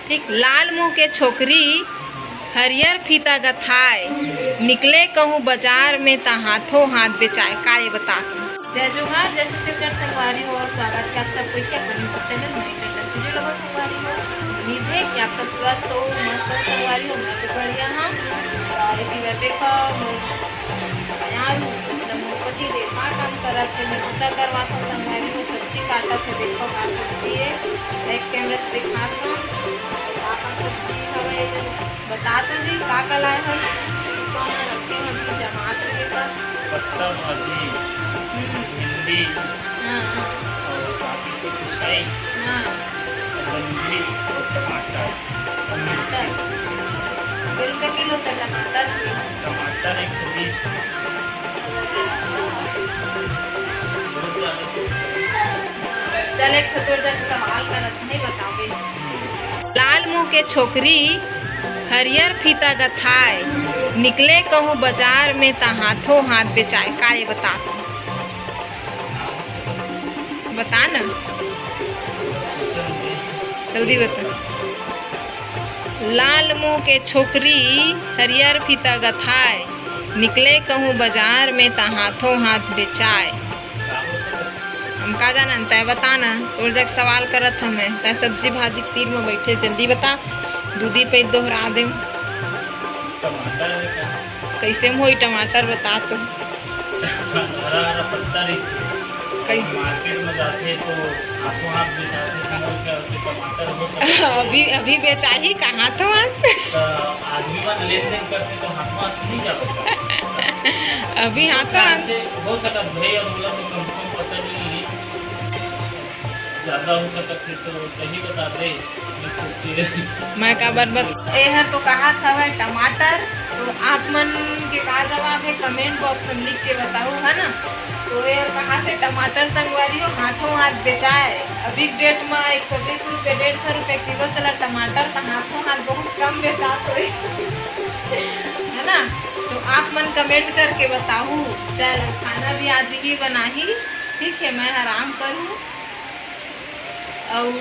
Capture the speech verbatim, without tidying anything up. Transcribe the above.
ठीक, लाल मुंह के छोकरी हरियर फीता गथाय, निकले कहूँ बाजार में त हाथों हाथ बेचाय। का ये बता? जय जोहार, जय छत्तीसगढ़ संगवारी हो। स्वागत है आप सब कोई के अपन YouTube चैनल मणिकंठा सीरियल लोगों संगवारी हो। उम्मीद है कि आप सब स्वस्थ हो, मस्त हो संगवारी हो। मैं भी बढ़िया हूँ। और एक बार देखो, मैं तैयार हूँ, मतलब मोर पति देव का काम करत हे, मैं बूता करवात हूँ संगवारी हो। सब्जी काटत हे, देखो का सब्जी है, एक कैमरा से दिखात हूँ। का का सब्जी हवे, बता तो जी, का का लाए हस? कौन रखे हस अभी जमात के का? पत्ता भाजी, हम्म। भिंडी हाँ, हाँ। और बाकी तो कुछ है ही। हाँ। और भिंडी और टमाटर और मिर्ची। दो रुपये किलो तो टमाटर। टमाटर एक सौ बीस। बहुत ज़्यादा सस्ता है। चल, एक ठो तोर जग सवाल करत हँव, बताबे। लाल मुंह के छोकरी हरियर फीता गथाय, निकले कहूँ बाजार में त हाथों हाथ बेचाय। का ये बता? बता ना, जल्दी बता। लाल मुंह के छोकरी हरियर फीता गथाय, निकले कहूँ बाजार में त हाथों हाथ बेचाय। हम का जानन, तैं बता ना, तोर जग सवाल करत हँव मैं। तैं सब्जी भाजी के तीर में बैठे, जल्दी बता, दू दी पइत दोहरा देव। टमाटर है क्या? कैसे में होई टमाटर, बता तो। हरा हरा पत्ता रहिथे। कई- मार्केट में जाथे तो हाथों हाथ बेचाथे, तो वो क्या होथे, टमाटर हो सकता है। अभी, अभी बेचाही कहाँ तो आज? तो आदमी मन लेन देन करथे तो हाथों हाथ नहीं जा पाता। अभी हाथों हाथ। से हो सकता है, भैया, मतलब, तो confirm पता नहीं है। ज़्यादा हो सकता है तो सही बता दे। मैं का बरबत, एहर तो कहात हवय टमाटर, तो आप मन के का जवाब है, comment box में लिख के बताओ, है ना। तो एहर कहात हे टमाटर संगवारी हो, हाथों हाथ बेचाय। अभी के date में एक सौ बीस रुपये, डेढ़ सौ रुपये किलो चला टमाटर, तो हाथों हाथ बहुत कम बेचात होही, है ना। तो आप मन comment करके बताहू। चलो, खाना भी आज ही बनाही, ठीक है, मैं आराम करूँ। अउ